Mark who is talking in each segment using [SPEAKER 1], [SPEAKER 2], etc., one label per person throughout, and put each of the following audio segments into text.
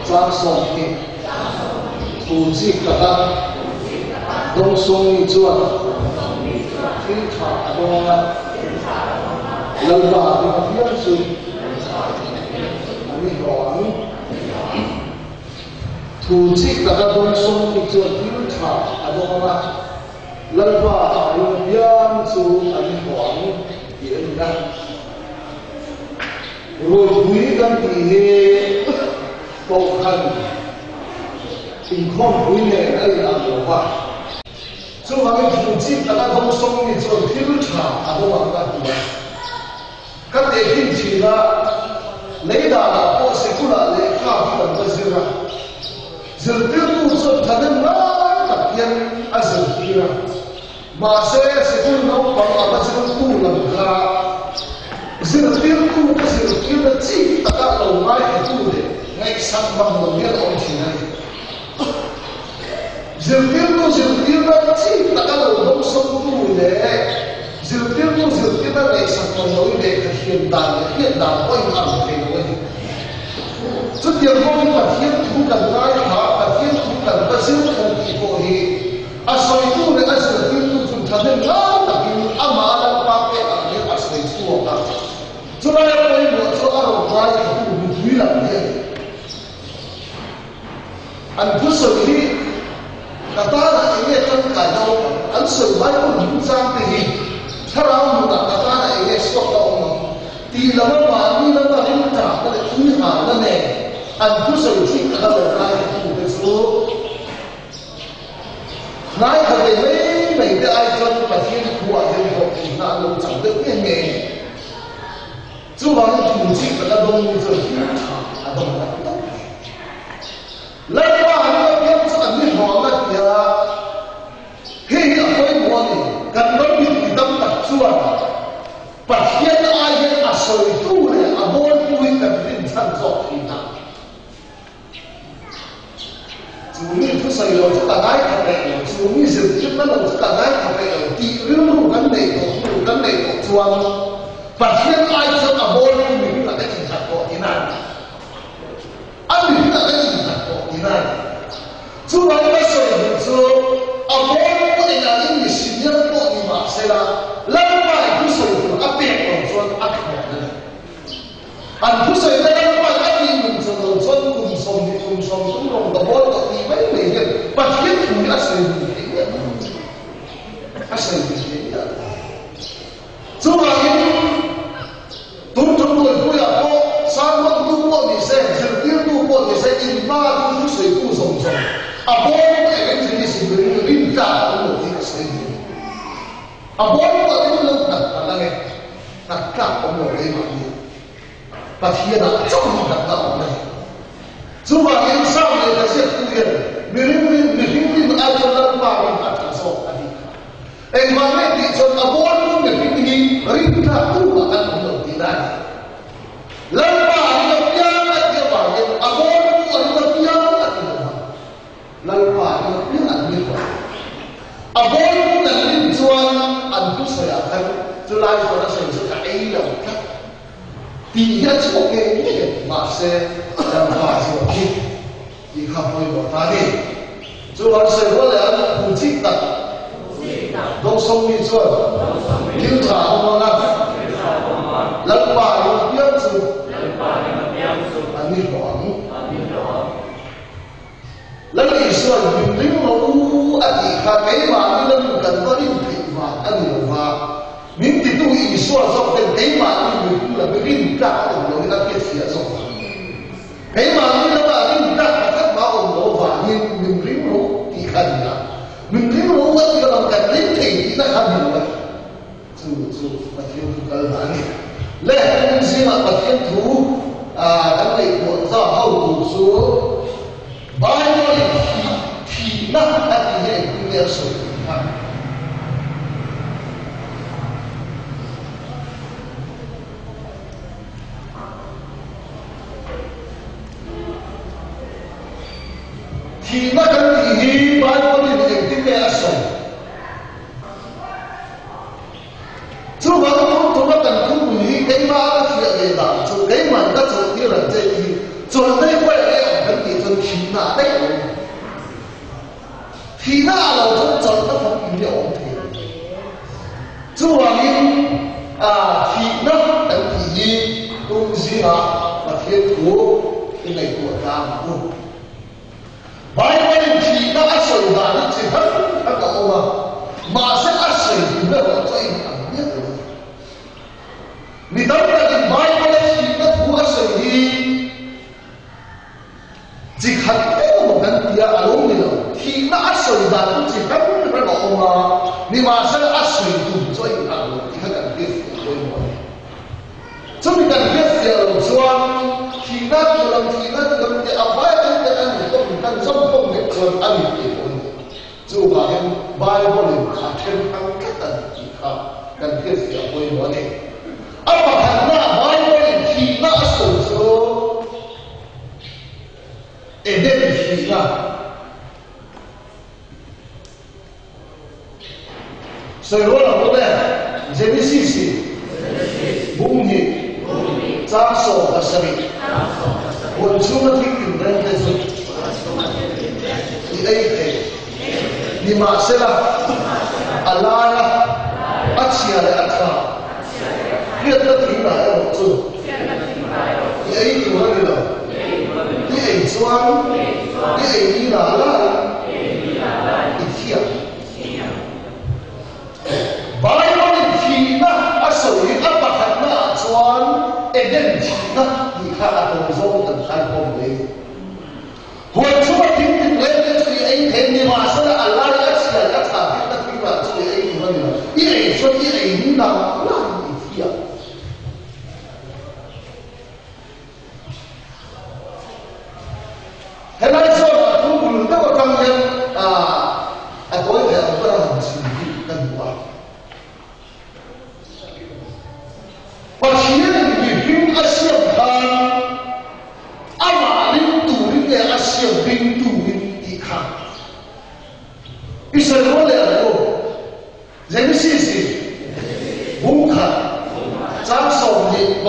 [SPEAKER 1] Chang 20 Thu chik taka dawngsawng mi chuan thil tha a dawng a, Lalpa ring apiang chu an inhlawh ang. Thu chik taka dawngsawng mi chuan thil tha a dawng a, Lalpa ring apiang chu an inhlawh ang tih a ni a. Ruaipui kan tih hi Kohhran inkhawmpui nen a inang lo va. Chuvangin thu chik taka dawngsawng mi chuan thil tha a dawng ang a ti a. Ka tehkhin thin a, lei danah pawh sikulah lehkha hi kan va zir a. Zirtirtu chuan thahnem ngai tak hian a zirtir a. Mahse, sikul naupang a va zirtu lam kha zirtirtute zirtirna chik taka lo ngaithatu leh ngaihsak bang lo hian a awm thin a ni. Zirtirtu zirtirna chik taka lo dawngsawmtu leh zirtirtu zirtirna ngaihsak bang loin lehkha thiam dan leh hriat dan pawhin a ang thei lo a ni. Chutiang bawkin Pathian thu kan ngaithla, Pathian thu kan va zir kan tih pawh hi A sawitu leh a zirtirtu chu thahnem lai takin amah Lalpa pek ang hian a sawi chhuak a. Chulai a pawimawh chu a rawn ngai thatu mipui lam hi a ni. An thusawi hi ka tanah eng nge tangkai na awm ang? An sawi Bible hmungchang te hi thlarau nunah ka tanah eng nge suak na awm ang? Tih lama mahni lama ringtahna leh tuihalna nen an thusawi chi ka la rawn ngai thatu te chu Hnai khat leh mai mai te ai chuan Pathian khuaah hian hlawhtlinna an lo chang deuh nge nge. Chuvangin thu chik taka dawng mi chuan thil tha a dawng tak tak mai. Lalpa an lo piang chu an ni hlawm a ti a, hei hi a pawimawh a ni. Kan ram mipui tam tak chuan Pathian ai hian a sawitu leh a bawltu hi kan rinchhan zawk thin a. Chu mi thusawi lo chu ka ngaithla peih lo, chu mi zirtirna lo chu ka ngaithla peih lo tih rilru kan neih tawh hnu kan neih tawh chuan Pathian ai chuan a bawltu mihring ah kan innghat tawh tih na a ni. A mihring ah kan innghat tawh tih na a ni. Chuvangin a sawi duh chu a bawltu engah in mi senior pawh ni mah sela Lalpa i thusawi tur a pek lo chuan a thlawh na ni. An thusawi te ram paih a tih nun chu lo chuan kum 20 kum 30 rawn ka bawl tawh tih mai mai hian Pathian thu hi a sawi dun thei miah lo. A sawi dun thei miah lo. Chuvangin tun tum Ruaipuiah pawh sermon tu pawh ni se, zirtirtu pawh ni se, inhma tu thusawitu zawng zawng a bawl pawh evangelist rin rin tlak a awm lo tih ka sawi dun. A bawl pawh in lo hnat palh ange. Hnat tlak awm lo keimahni Pathianah chauh hi hnatna awm a ni. Chuvangin Sam lehkha ziaktu hian mihring rin mihring rin ai chuan Lalpa rin a tha zawk a tih kha. Engvang nge tih chuan a bawltu mihring hi rin tlak tumah kan awm lo tihna a ni. Lalpa a ring apiang a tih avangin a bawltu a ring apiang a ti lo va. Lalpa hi piang an ni tawh. A bawlpu kan rin chuan an thusawiah khan chulai chuan a sawi chu ka ei lo tlat tih hi a chhuak ngei ngei a, mahse Lalpa chuan hi tih kha pawimawh ta a ni. Chuan sawi rual leh an phu chik tak dawngsawm mi chuan thil tha a awm ang a, Lalpa hi piang chu an ni hlawh ang. Lal Isua'n min ring lo u a tih kha keimahni lamin kan va rin theih vang a ni lo va, min titu Isua zawk ten keimahni mipui lam hi rin tlak a awm loin a hriatfiah zawk vang a ni. Keimahni lama rin tlak pakhat mah a awm lo vangin min ring lo tih kha a ni a, min ring lo a tih lam kan ring thei tihna kha a ni lo a ni. Chu chu Pathian thu kal hna a ni. Le, heng zingah Pathian thu kan ngaihtuah za ho tur chu Bible-in thih thihna a tih hi engtin nge a sawi tih kha. Thihna kan tih hi Bible-in engtin nge a sawi? Chuvang tun tuma kan thupui hi keimah a ka hriat ve dan chu keimah ka chawlh tir ang che tih hi chawlh nei huai leh ang kan tih chu. Thihna ah daih a lo ni. Thihna ah lo chuan chawlhna famkim hi a awm thei lo. Chuvangin thihna kan tih hi tum zingah Pathian thu i ngaihtuah tlang ang u. Bible-in thihna a sawi dan hi chi hrang hrang a awm a, mahse a sawi tum erawh chu a inang miah lo a ni. Mi tam takin Bible-a thihna thu a sawi hi chi khat deuh maw kan ti a, a lo ni lo. Thihna a sawi dan chu chi hrang hrang a awm a, nimahsela a sawi tum chu a inang lo tih kha kan hriatfiah pawimawh a ni. Chumi kan hriatfiah lo chuan thihna tih lam, thihna tih lam tih a vai ang te an inkhawm kan zawm khawm vek chuan a ni tih pawh a ni. Chuvangin Bible-in a then hrang tlat a ni tih kha kan hriatfiah pawimawh a ni. A pakhatna Bible-in thihna a sawi chu Eden thihna. Sawi rual ang bawk e, Genesis hi bung hnih chang 17 huan chhunga thil inrem te chu i ei thei. Nimahsela, a laia a chhia leh a tha hriatna thingah erawh chu i ei tur a ni lo. I ei chuan i ei ni la laiin i thiam. Bible-in thihna a sawi hi a pakhatnaah chuan Eden thihna tih kha a tawi zawng kan thlaikhawm mai. Huan chhunga thing tin reng te chu i ei thei ni mahsela a lai a chhiar a tha bikna thingah chu i ei tur a ni lo. I ei chuan i ei ni nang nangin i thi ang. Helai zawnah thu bul deuh atang hian a tawi thei ang ber a han chhim hi ka duh a. Pathianin mihring a siam khan amah ring turin nge a siam ring turin tih kha i sawi rual leh ang u. Genesis in bung khat chang 26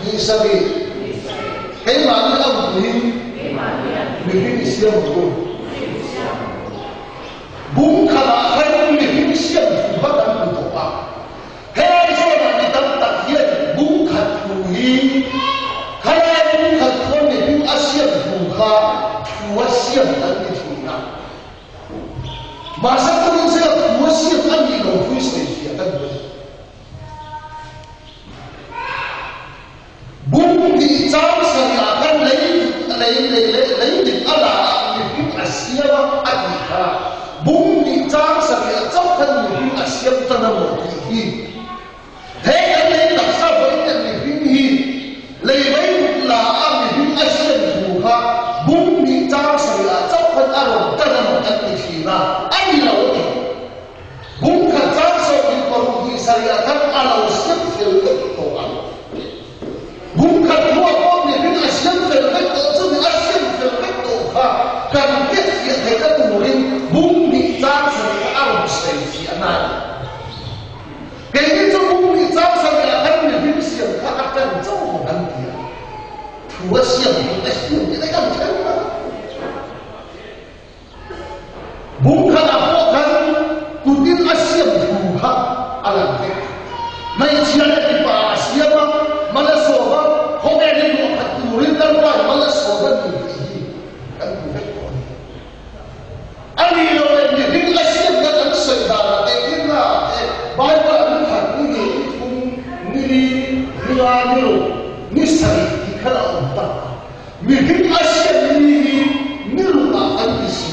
[SPEAKER 1] tih sarih keimahni ang puiin mihring i siam ang u. Bung khatah khan mihring siam thu kha kan hmu tawh a. Helai zawnah mi tam tak hian bung khat thu hi khalai bung khat khuan mihring a siam thu kha thu a siam kan ti thin a. Mahse turin zela thu a siam a nih lo pui sawi fiah kan duh a ni. Bung tih chang sarihah khan lei lei lei leh lei dik a la a mihring a siam a a tih kha bung tih chang sarihah chauh khan mihring a siam tan a maw tih hi he kan lei taksa vawi leh mihring hi lei vai dik la a mihring a siam thu kha bung tih chang sarihah chauh khan a rawn tan a maw kan ti thin a a ni lo a ni. Bung khat chang 26 tih sarihah khan a lo siam fel vek tawh ang. Bung khat thuah pawh mihring a siam fel vek tawh chumi a siam fel vek tawh kha kan hriat fiah theihna turin bung hnih chang sarih kha a rawn sawi fiah na a ni. Keini chu bung hnih chang sarihah khan mihring siam kha a ṭan chauh maw kan ti a, thu a siam thu te siam te kan ṭhen a. Bung khatah pawh khan kutin a siam thu kha a lang vek. Hmeichhia leh mipa a siam a, mal a sawm a, khawvel hi luah khat turin Lalpa in mal a sawm a ni tih hi kan hmu vek tawh a ni. A nih loh leh mihring a siamna kan sawi danah te thilna ah te Bible an khat ni hnih, ni thum, ni li, ni nga, ni ruk, ni sarih tih khan a awm tak a. Mihring a siam ni hi ni rukah kan ti si.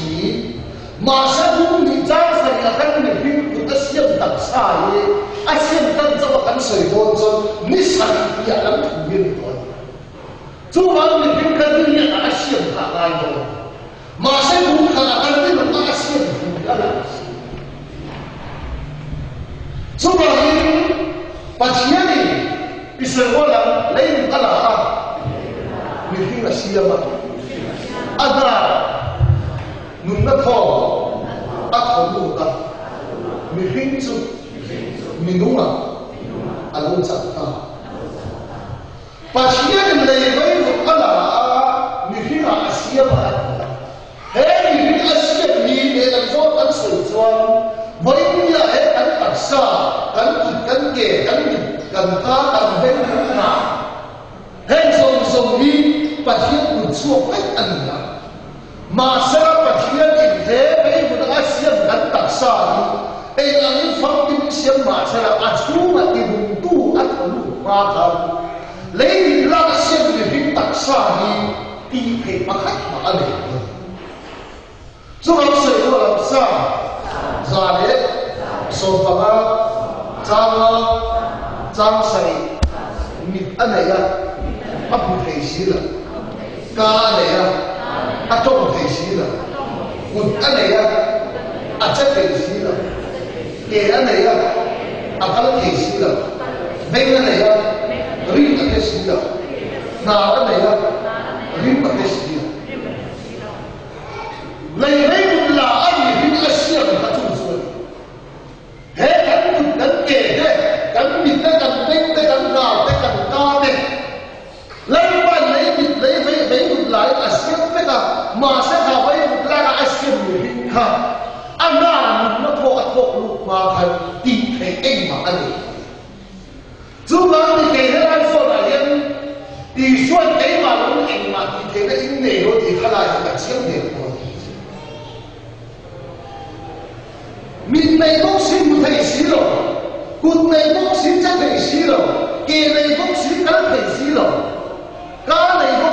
[SPEAKER 1] Mahse bung nih chang sarih a kan mihring kut a siam taksa hi a siam tan chauh a kan sawi dawn chuan ni sarih tih ah kan thu hi a ni tawh a ni. Chuvang mihring kha ni riatah a siam kha a ngai dawn. Mahse bung khatah kan ni rukah a siam thu hi a lang si. Chuvangin Pathianin Israel ruala leilung a la a, mihring a siam a, a hnar nunna thawm a thaw lut a, mihring chu minunga a lo chak ta. Pathianin lei vairuk a la a, mihringah taksa, kan kut, kan ke, kan mit, kan ka, kan beng, kan hna, heng zawng zawng hi Pathian kut chhuak vek a ni a. Mahsela Pathian in he beihmun a siam kan taksa hi eng angin famkim siam mahsela a chhungah tihungtu a thaw lut hma khan lei dik lak a siam mihring taksa hi tih theih pakhat mah a nei lo. Chuvang sawi rual ang sa 115 changa chang sarih mit a nei a, a hmu thei si lo, ka a nei a, a tawng thei si lo, kut a nei a, a che thei si lo, ke a nei a, a kal thei si lo, beng a nei a, rim a hre si lo, hnar a nei a, rim a hre si lo. Lei rei la a nih hi a siam kha chung chu a ni. He kan kut kan ke te, kan mit te, kan beng te, kan hnar te, kan ka te, Lalpa'n lei mit lei vei vei mut laiin a siam vek a, mahse kha vei mut laka a siam mihring kha a hnar nunna thawk a thawk lut hma khan tih theih engmah a nei lo. Chuvang ni kei helai phone ah hian Isua'n keimah lo in engmah tih theihna in nei lo tih kha lai hi ka chiang ve lo a ti. Mit nei bawk si hmu thei si lo, kut nei bawk si che thei si lo, ke nei bawk si kal thei si lo, ka nei bawk.